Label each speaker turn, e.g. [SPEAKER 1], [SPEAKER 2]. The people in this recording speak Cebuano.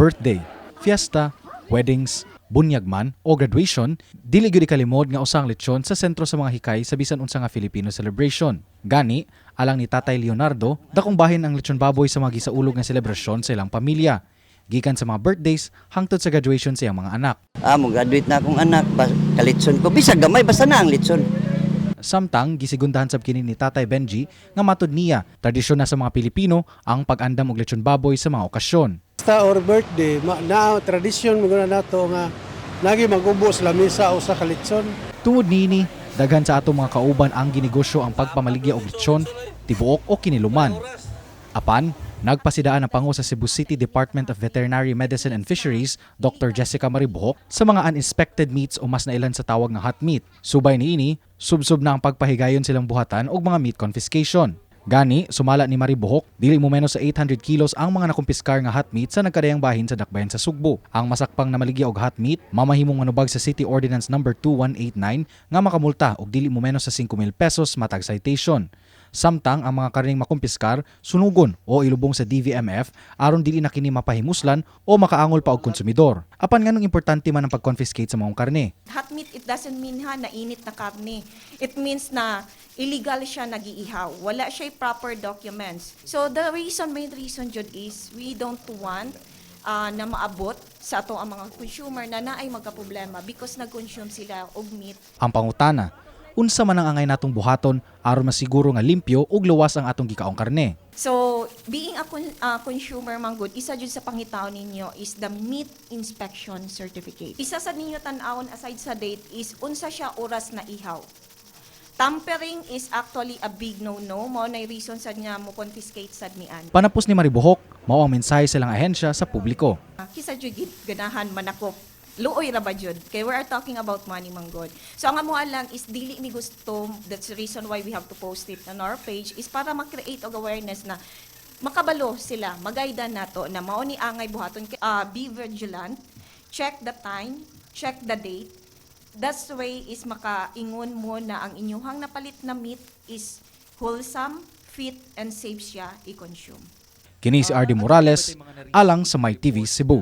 [SPEAKER 1] Birthday, fiesta, weddings, bunyag man o graduation, dili gyud ikalimod nga usa ang lechon sa sentro sa mga hikay sa bisan unsa nga Filipino celebration. Gani, alang ni Tatay Leonardo, dakong bahin ang lechon baboy sa mga gisaulog nga selebrasyon sa ilang pamilya. Gikan sa mga birthdays hangtod sa graduation sa iyang mga anak.
[SPEAKER 2] Ah, mo graduate na akong anak, kalitson ko. Bisag gamay, basta na ang litson.
[SPEAKER 1] Samtang gisigundahan sab kini ni Tatay Benji nga matud niya, tradisyon na sa mga Pilipino ang pag-andam og lechon baboy sa mga okasyon.
[SPEAKER 3] Fiesta or birthday, na tradisyon mo na nato nga nagi magubo sa lamisa o sa kalitson.
[SPEAKER 1] Tungod niini, daghan sa atong mga kauban ang ginegosyo ang pagpamaligya og lechon, tibuok o kiniluman. Apan, nagpasidaan ang pango sa Cebu City Department of Veterinary Medicine and Fisheries, Dr. Jessica Maribohok, sa mga uninspected meats o mas nailan sa tawag nga hot meat. Subay niini, subsob na ang pagpahigayon silang buhatan og mga meat confiscation. Gani, sumala ni Maribohok, dili mo menos sa 800 kilos ang mga nakumpiskar nga hot meat sa nagkadayang bahin sa dakbayan sa Sugbo. Ang masakpang namaligya og hot meat, mamahimong manubag sa City Ordinance Number 2189 nga makamulta og dili mo menos sa 5,000 pesos matag citation. Samtang ang mga karning makumpiskar, sunugon o ilubong sa DVMF aron dili na kini mapahimuslan o makaangol pa og konsumidor. Apan nganong importante man ang pag-confiscate sa maong karne?
[SPEAKER 4] Hot meat, it doesn't mean ha, na init na karne. It means na illegal siya nagiihaw. Wala siya proper documents. So the reason, main reason jud is we don't want na maabot sa ato ang mga consumer na naay magka-problema because nag-consume sila og meat.
[SPEAKER 1] Ang pangutana, unsa man ang angay natong buhaton aron masiguro nga limpyo ug luwas ang atong gikaong karne?
[SPEAKER 4] So, being a consumer man gud, isa jud sa pangitaon ninyo is the meat inspection certificate. Isa sa ninyo tan-awon aside sa date is unsa siya oras na ihaw. Tampering is actually a big no-no. Mao na reason sad nga mo confiscate sad mian.
[SPEAKER 1] Panapos ni Maribohok, mao ang mensahe sa ilang ahensya sa publiko.
[SPEAKER 4] Kisa jud ganahan manakop. Luoy ra ba jud? Kay we are talking about money man gud. So ang amuha lang is dili mi gusto, that's the reason why we have to post it on our page is para ma-create og awareness na makabalo sila, magayda nato na mao ni angay buhaton. Be vigilant, check the time, check the date. That's the way is makaingon mo na ang inyuhang napalit na meat is wholesome, fit, and safe siya i-consume.
[SPEAKER 1] Kini si RD Morales, alang sa My TV Cebu.